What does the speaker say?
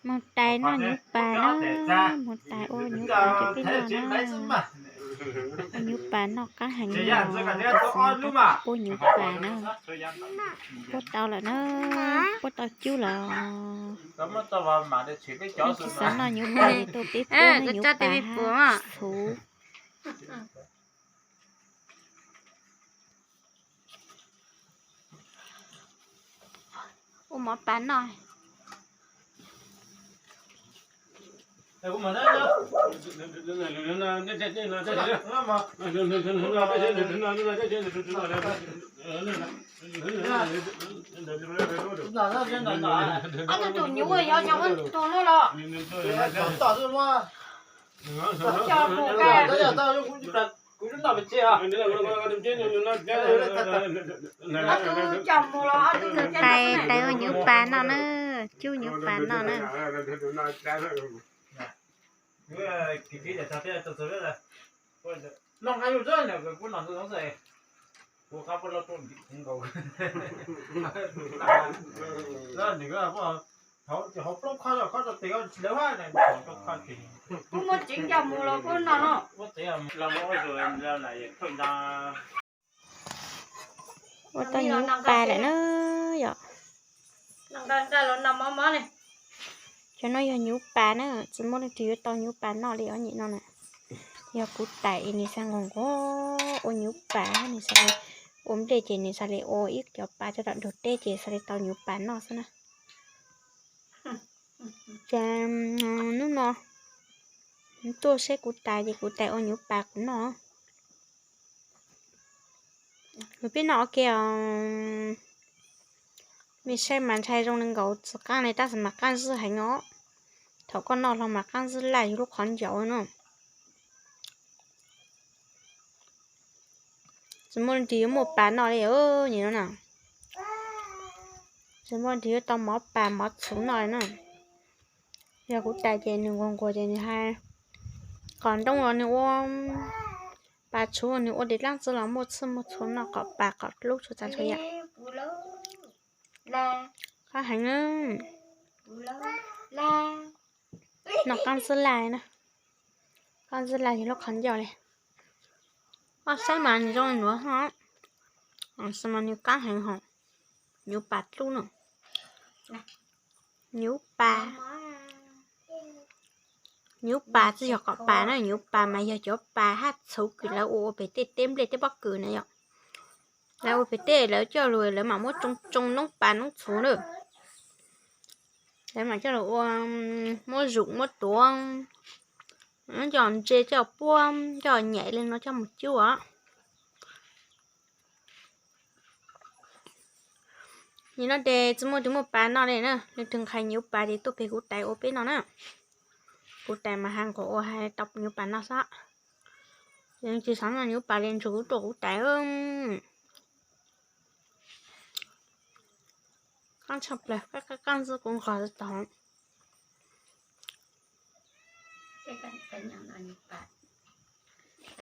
Moog tais noj nyuv pas na, moog tais ua nyuv pas rau peb noj na. Ua nyuv pas noj qaab heev, ua nyuv pas na. Puab tau lawm na, puab tau cub lawm. Tsis xav noj nyuv pas li, tuaj peb puab nyuv pas hab txhuv. Ua mov pas noj. Ob tug tus nyuv yog yog tus no los. Tais ua nyuv pas noj na, cub nyuv pas noj na. Kuv muaj tsev coj mus los kuv noj no. Ua tau nyuv pas lawm na yom. Cov no yog nyuv pas na, tsis muaj leej twg yuav tau nyuv pas noj li os nyem no na. Yog kuv tais es nws xav nqus nqus ua nyuv pas, nws xav ua nplej ces nws xav li ua ib cov pas coj tom ntug teb ces xav li tau nyuv pas noj xwb na. Ces hnub no tuaj saib kuv tais ces kuv tais ua nyuv pas kuv noj. Kuv peb noj ua ke os. Mej saib mas ntshai zoo li nkaus tsis qaab li tab sis mas qaab zwj heev os. Thaum koj noj hlo mas qaab zwj laj yug lub qhov ncauj no. Tsis muaj leej twg yuav muaj pas noj li os nyem no na. Tsis muaj leej twg yuav tau mov pas mov txhuv noj li na. Yog kuv tais ces nws nquag nquag ces nws hais kom ntoo los nws ua pas txhuv, nws ua dlaab tsi los muaj txhuv muaj txhuv noj, kom pas kom dlub txhua tsav txhua yam. Qab heev, noj qaab zwj laj na. Qaab zwj laj yug lub qhov ncauj li. Koj saib mas nws zoo li nuav hov, tab sis mas nws qaab heev hov. Nyuv pas dlub no. Nyuv pas, nyuv pas tsis yog qhov pas na, nyuv pas mas yog cov pas hab txhuv kws lawv ua ua pem tej teb nplej tej pob kws na yom. Lawv ua pem tej lawv coj lug lawv mam muab tsoo tsoo noob pas noob txhuv na. Lawv mam coj lug ua, muab zoom muab tuav, coj ntse coj puab coj nyem li no coj mus cub os. Nim no ces tsis muaj tus muaj pas noj li na, leej twg nqhis nyuv pas ces tuaj pem kuv tais ua peb noj na. Kuv tais mas has nqaum ua has tau nyuv pas noj xwb. Tsis xav noj nyuv pas li ntshe kuv tuaj kuv tais. Qaab tshaj plaws, qaab ntxwb kuv nqos tau.